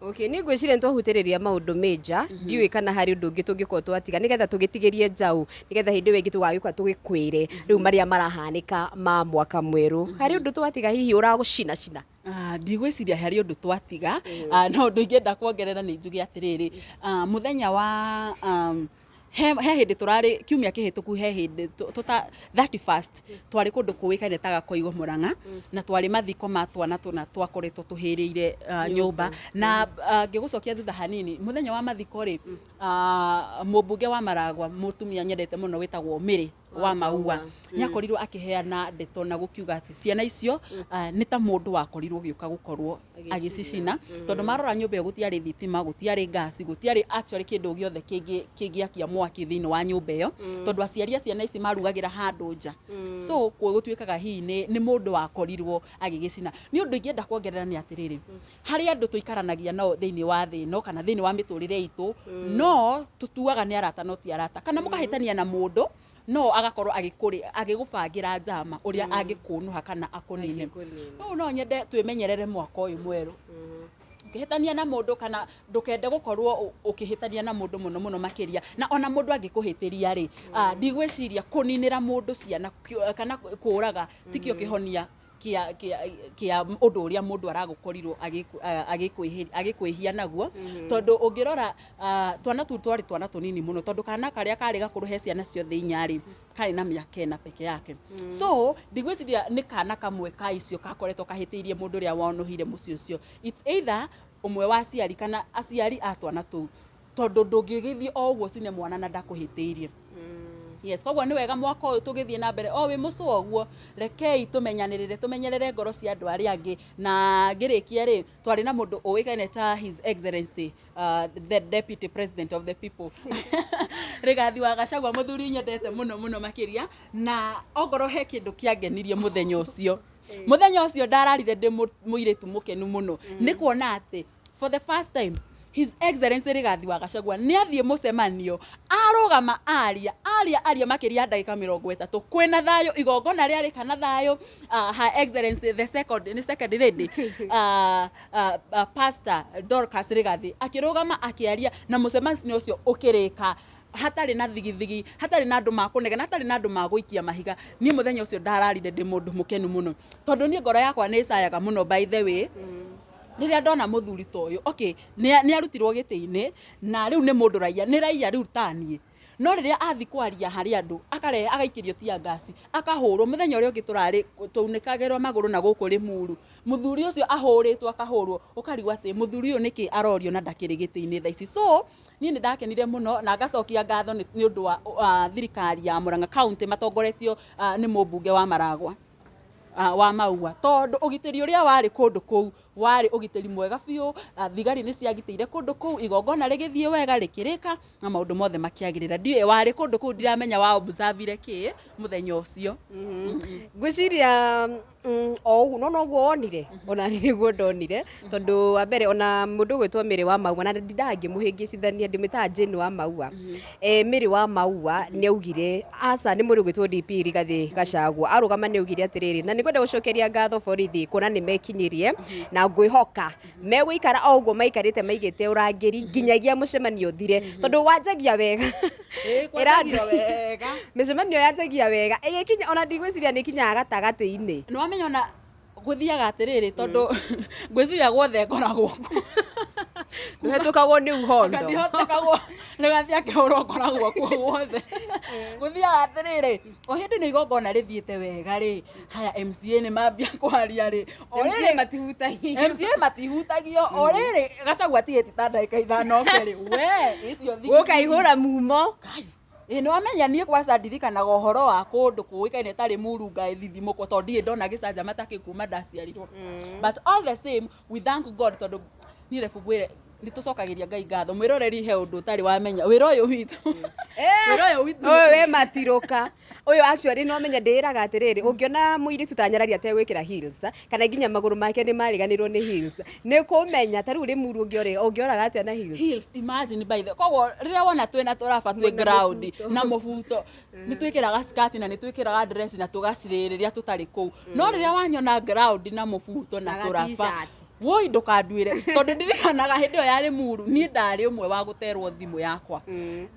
Okay, nĩ ngwĩciria nĩ twahutĩrĩria maũndũ major. Ndiũĩ kana harĩ ũndũ ũngĩ tũngĩkorwo twatiga, nĩgetha tũgĩtigĩrie njaũ, nĩgetha hĩndĩ ĩyo ĩngĩ tũgagĩũka tũgĩkwĩre rĩu marĩa marahanĩka ma mwaka mwerũ. Harĩ ũndũ twatiga hihi ũragũcinacina? Ah, ndigwĩciria harĩ ũndũ twatiga. No ũndũ ingĩenda kuongerera nĩ njuge atĩrĩrĩ, mũthenya wa he hĩndĩ tũrarĩ kiumia kĩhĩtũku, he hĩndĩ tũta 31st twarĩ kũndũ kũĩkaine ta Gakoigo, Mũrang'a, na twarĩ mathiko ma twana tũna twakoretwo tũhĩrĩire nyũmba. Na ngĩgũcokia thutha hanini, mũthenya wa mathiko rĩ, mũmbunge wa Maragwa, mũtumia nyendete mũno wĩtagwo Mĩrĩ wa Maua, nĩ akorirwo akĩheana ndeto na gũkiuga atĩ ciana icio nĩ ta mũndũ wakorirwo gĩũka gũkorwo agĩcicina, tondũ marora nyũmba ĩyo gũtiarĩ thitima, gũtiarĩ ngasi, gũtiarĩ actually kĩndũ gĩothe kĩngĩakia mwaki thĩinĩ wa nyũmba ĩyo, tondũ aciari a ciana ici marugagĩra handũ nja. So gũtuĩkaga hihi nĩ mũndũ wakorirwo agĩgĩcina. Nĩ ũndũ ingĩenda kuongerera nĩ atĩrĩrĩ, harĩ andũ tũikaranagia nao thĩinĩ wa thĩ ĩno kana thĩinĩ wa mĩtũrĩre itũ, no tũtuaga nĩ arata no ti arata, kana mũkahĩtania na mũndũ no agakorwo agĩgũbangĩra njama ũrĩa angĩkũnũha kana akũnine. Angĩkũnina. Rĩu no nyende twĩmenyerere mwaka ũyũ mwerũ. Ũkĩhĩtania na mũndũ, kana ndũkende gũkorwo ũkĩhĩtania na mũndũ mũno mũno makĩria, na ona mũndũ angĩkũhĩtĩria rĩ, ndigwĩciria kũninĩra mũndũ ciana kana kũraga tikĩo kĩhonia kĩa ũndũ ũrĩa mũndũ aragũkorirwo agĩkwĩhia naguo, tondũ ũngĩrora twana tũu twarĩ twana tũnini mũno, tondũ kana karĩa karĩ gakũrũ he ciana ciothe inya rĩ, karĩ na mĩaka 4 peke yake. So ndigwĩciria nĩ kana kamwe ka icio kakoretwo kahĩtĩirie mũndũ ũrĩa wonũhire mũciĩ ũcio. It's either ũmwe wa aciari kana aciari a twana tũu, tondũ ndũngĩgĩthiĩ o ũguo cine mwana na ndakũhĩtĩirie. Yes, koguo nĩ wega mwaka ũyũ tũgĩthiĩ na mbere o wĩ mũcũa ũguo, rekei tũmenyanĩrĩre, tũmenyerere ngoro cia andũ arĩa angĩ. Na ngĩrĩkia rĩ, twarĩ na mũndũ ũĩkaine ta His Excellency the Deputy President of the people, Rigathi wa Gachagua, mũthuri nyendete mũno mũno makĩria. Na ongorwo he kĩndũ kĩangenirie mũthenya ũcio, mũthenya ũcio ndararire ndĩ mũirĩtu mũkenu mũno nĩ kuona atĩ for the first time His Excellency Rigathi wa Gachagua nĩ athiĩ mũcemanio, arũgama, aria, aria, aria makĩria ya ndagĩka 30 kwĩna thayũ, igongona rĩarĩka na thayũ. Her Excellency the second, nĩ second lady, Pastor Dorcas Rigathi, akĩrũgama akĩaria, na mũcemanio ũcio ũkĩrĩka hatarĩ na thigithigi, hatarĩ na andũ makũnegena, hatarĩ na andũ magũikia mahiga. Niĩ mũthenya ũcio ndararire ndĩ mũndũ mũkenu mũno, tondũ niĩ ngoro yakwa nĩ ĩcayaga mũno. By the way, rĩrĩa ndona mũthuri ta ũyũ, okay, nĩ arutirwo gĩtĩ-inĩ na rĩu nĩ mũndũ raia, nĩ raia rĩu taniĩ, no rĩrĩa athi kwaria harĩ andũ akarehe agaikĩrio tear gas, akahũrwo. Mũthenya ũrĩa ũngĩ tũrarĩ twaunĩkagĩrwo magũrũ na gũkũ Rĩmuru, mũthuri ũcio ahũrĩtwo, akahũrwo, ũkarigwo atĩ mũthuri ũyũ nĩkĩ arorio na ndakĩrĩ gĩtĩ-inĩ thaa ici. So niĩ nĩ ndakenire mũno na ngacokia ngatho nĩ ũndũ wa thirikari ya Murang'a County matongoretio nĩ mũmbunge wa Maragwa wa Maua, tondũ ũgitĩri ũrĩa warĩ kũndũ kũu warĩ ũgitĩri mwega biũ. Thigari nĩ ciagitĩire kũndũ kũu, igongona rĩgĩthiĩ wega rĩkĩrĩka na maũndũ mothe makĩagĩrĩra. Ndiũĩ warĩ kũndũ kũu, ndiramenya wa observe kĩ mũthenya ũcio. Ngwĩciria o ũguo no noguo wonire, ona niĩ nĩguo ndonire, tondũ wa mbere ona mũndũ ũgwĩtwo Mĩrĩ wa Maua, na ndindaga ngĩmũhĩngĩcithania, ndĩmwĩtaga Jane wa Maua, Mĩrĩ wa Maua nĩ augire aca nĩ mũndũ ũgwĩtwo DP Rigathĩ Gachagua arũgama, nĩ augire atĩrĩrĩ, na nĩ ngwenda gũcokeria ngatho borithi kuona nĩ mekinyirie, na ngwĩhoka megũikara o ũguo maikarĩte maigĩte ũrangĩri nginyagia mũcemanio ũthire, tondũ wanjagia wega. Kwanjagio wega. Mĩcemanio yanjagia wega, ĩgĩkinya ona ndigwĩciria nĩ ĩkinyaga gatagatĩ-inĩ. Nĩ wamenya ona gũthiaga atĩrĩrĩ, tondũ ngwĩciria guothe ngoragwo kuo. Ndũhetũkagwo nĩ uhondo. Ndihotekagwo Rigathi akĩhũrwo ngoragwo kuo guothe. Gũthiaga atĩrĩrĩ, o hĩndĩ nĩ igongona rĩthiĩte wega rĩ, haya MCA nĩ mambia kwaria rĩ, o MCA rĩrĩ matihutagio. MCA matihutagio, o rĩrĩ Gachagua atigĩtie ta ndagĩka ithano oke rĩ, we icio thigithigi. Gũkaihũra mumo. Kai. Ĩ nĩ wamenya niĩ kwanza ndirikanaga ũhoro wa kũndũ kũĩkaine ta Limuru ithithimũkwo tondũ ndirĩ ndona gĩcanjama ta kĩu kuma ndaciarirwo. But all the same, we thank God tondũ niĩ rebu ngwĩre nĩ tũcokagĩria Ngai ngatho. Mwĩroreri he ũndũ ũtarĩ wamenya wĩra ũyũ witũ. Wĩra ũyũ witũ. Ũyũ wĩ matirũka. Ũyũ actually no menya ndĩĩraga atĩrĩrĩ, ũngĩona mũirĩtu ta Nyarari ategwĩkĩra heels, kana nginya magũrũ make nĩ mariganĩrwo nĩ heels, nĩ kũmenya ta rĩu Limuru ũngĩoraga atĩa na heels? Heels, imagine by the koguo rĩrĩa wona twĩna tũraba twĩ ground na mũbuto nĩ twĩkĩraga skirt na nĩ twĩkĩraga dress na tũgacirĩ rĩrĩa tũtarĩ kũu, no rĩrĩa wanyona ground na mũbuto na Na tũraba, ga-t-shirt. Woi, ndũkanduĩre, tondũ ndirikanaga hĩndĩ ĩyo ya Limuru niĩ ndarĩ ũmwe wa gũterwo thimũ yakwa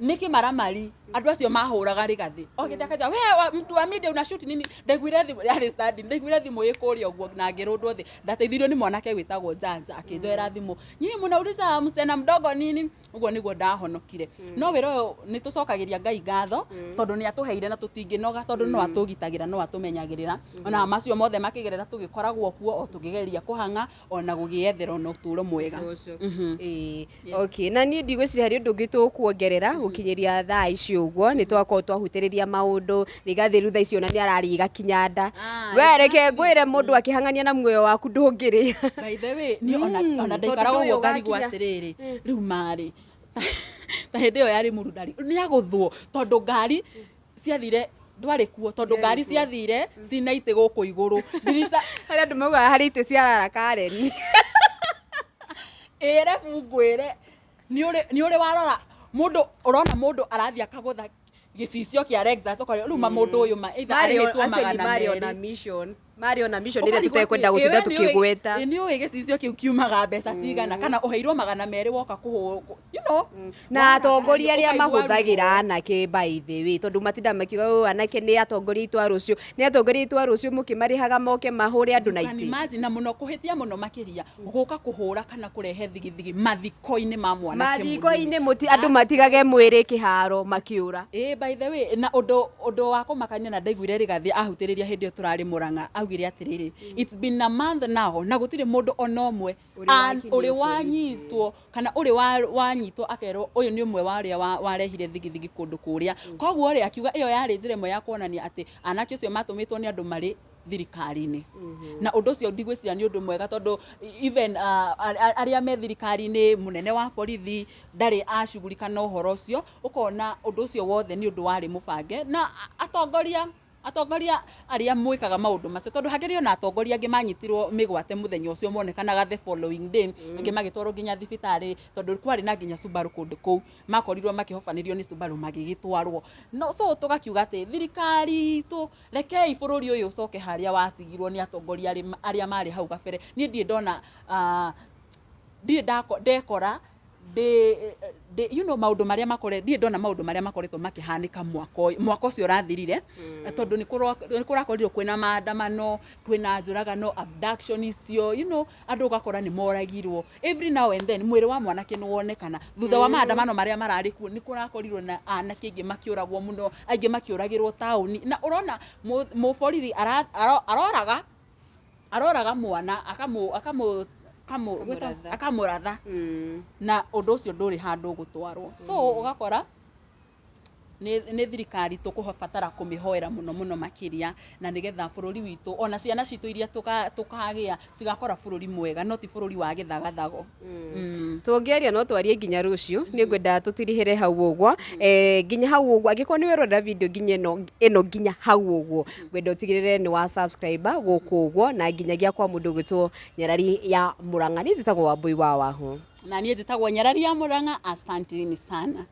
nĩ kĩmaramari. Andũ acio mahũraga Rigathi okĩte akanja, "We mtu wa media, una shoot nini?" Ndaiguire thimũ yarĩ standing, ndaiguire thimũ ĩ kũrĩa ũguo na ngĩrũndwo thĩ. Ndateithirio nĩ mwanake wĩtagwo Janja, akĩnjoera thimũ, "Nyinyi mnauliza msichana mdogo nini?" Ũguo nĩguo ndahonokire. No wĩra ũyũ nĩ tũcokagĩria Ngai ngatho tondũ nĩ atũheire na tũtingĩnoga, tondũ no atũgitagĩra, no atũmenyagĩrĩra ona macio mothe makĩgerera, tũgĩkoragwo kuo o tũkĩgeria kũhang'a ona gũgĩethera ona ũtũũro mwega. Ĩĩ. Okay, na niĩ ndigwĩciria harĩ ũndũ ũngĩ tũkuongerera gũkinyĩria thaa ici. Ũguo nĩ twakorwo twahutĩrĩria maũndũ. Rigathĩ rĩu thaa ici ona nĩ ararĩa igakinya nda. We reke ngwĩre, mũndũ akĩhang'ania na muoyo waku ndũngĩrĩa. By the way, niĩ ona Tondũ ndaikaraga ndũĩ ũguo ngarigwo ũgakinya. atĩrĩrĩ, rĩu marĩ ta hĩndĩ ĩyo yarĩ mũru ndarĩ nĩ agũthwo tondũ ngari ciathire, ndwarĩ kuo tondũ ngari ciathire cina itĩ gũkũ igũrũ ndirica. Harĩ andũ maugaga harĩ itĩ ciarara Karen. Ĩĩ, rebu ngwĩre, nĩ ũrĩ warora mũndũ, ũrona mũndũ arathiĩ akagũtha gĩcicio kĩa Lexus, ũkarĩa rĩu ma mũndũ ũyũ ma either arĩhĩtwo Actually, magana marĩ ona merĩ. mission, marĩ ona mission ĩrĩa Ũkarigwo tũtekwenda atĩ, gũtinda ĩ, we nĩ ũĩ- tũkĩgweta. Ĩ, nĩ ũĩ gĩcicio kĩu kiumaga mbeca cigana, kana ũheirwo 200 woka kũhũ Na Wona atongoria arĩa ũkaigua mahũthagĩra ruo. anake, by the way, tondũ matinda makiuga, "Oh, anake nĩ atongoria aitũ a rũciũ, nĩ atongoria aitũ a rũciũ," mũkĩmarĩhaga moke mahũre andũ na You can itĩ. imagine, na mũno kũhĩtia mũno makĩria gũka kũhũra kana kũrehe thigithigi mathiko-inĩ ma mwanake mũnini. Mathiko-inĩ mũti andũ matigage mwĩrĩ kĩharo makĩũra. Ĩĩ, by the way, na ũndũ wa kũmakania na ndaiguire Rigathi ahutĩrĩria hĩndĩ ĩyo tũrarĩ Mũrang'a, augire atĩrĩrĩ, it's been a month now na gũtirĩ mũndũ ona ũmwe Ũrĩ wakinyio ũrĩ borithi. Wanyitwo kana ũrĩ wanyitwo akerwo ũyũ nĩ ũmwe wa arĩa warehire thigithigi kũndũ kũrĩa. Koguo rĩ, akiuga ĩyo yarĩ njĩra ĩmwe ya kuonania atĩ anake acio matũmĩtwo nĩ andũ marĩ thirikari-inĩ, na ũndũ ũcio ndigwĩciria nĩ ũndũ mwega, tondũ even arĩa me thirikari-inĩ, mũnene wa borithi ndarĩ acugurika na ũhoro ũcio. Ũkona ũndũ ũcio wothe nĩ ũndũ warĩ mũbange na atongoria arĩa mwĩkaga maũndũ macio, tondũ hakĩrĩ ona atongoria angĩ manyitirwo mĩgwate mũthenya ũcio, monekanaga the following day, angĩ magĩtwarwo nginya thibitarĩ, tondũ kwarĩ na nginya Subaru kũndũ kũu, makorirwo makĩhobanĩrio nĩ Subaru magĩgĩtwarwo. No so tũgakiuga atĩ thirikari itũ, rekei bũrũri ũyũ ũcoke harĩa watigirwo nĩ atongoria arĩa marĩ hau gabere. Niĩ ndirĩ ndona, ndirĩ ndekora ndĩ maũndũ marĩa makore, ndirĩ ndona maũndũ marĩa makoretwo makĩhanĩka mwaka ũyũ, mwaka ũcio ũrathirire, tondũ nĩ kũrakorirwo kwĩna maandamano, kwĩna njũragano, abduction icio, andũ ũgakora nĩ moragirwo. Every now and then mwĩrĩ wa mwanake nĩ wonekana thutha wa maandamano marĩa mararĩ kuo. Nĩ kũrakorirwo na anake aingĩ makĩũragwo mũno, aingĩ makĩũragĩrwo taũni, na ũrona mũborithi aroraga mwana akamũ Akamũratha. Akamũratha, na ũndũ ũcio ndũrĩ handũ ũgũtwarwo. So ũgakora nĩ thirikari tũkũbatara kũmĩhoera mũno mũno makĩria, na nĩgetha bũrũri witũ ona ciana citũ iria tũkagĩa cigakora bũrũri mwega, no ti bũrũri wa gĩthagathago. Tũngĩaria no twarie nginya rũciũ. Nĩ ngwenda tũtirihĩre hau ũguo, nginya hau ũguo. Angĩkorwo nĩ werorera video nginya ĩno nginya hau ũguo, ngwenda ũtigĩrĩre nĩ wa subscribe gũkũ ũguo, na nginyagia kwa mũndũ ũgwĩtwo Nyarari ya Mũrang'a. Niĩ njĩtagwo Wambui wa Wahu. Na niĩ njĩtagwo Nyarari ya Mũrang'a. Asanteni sana.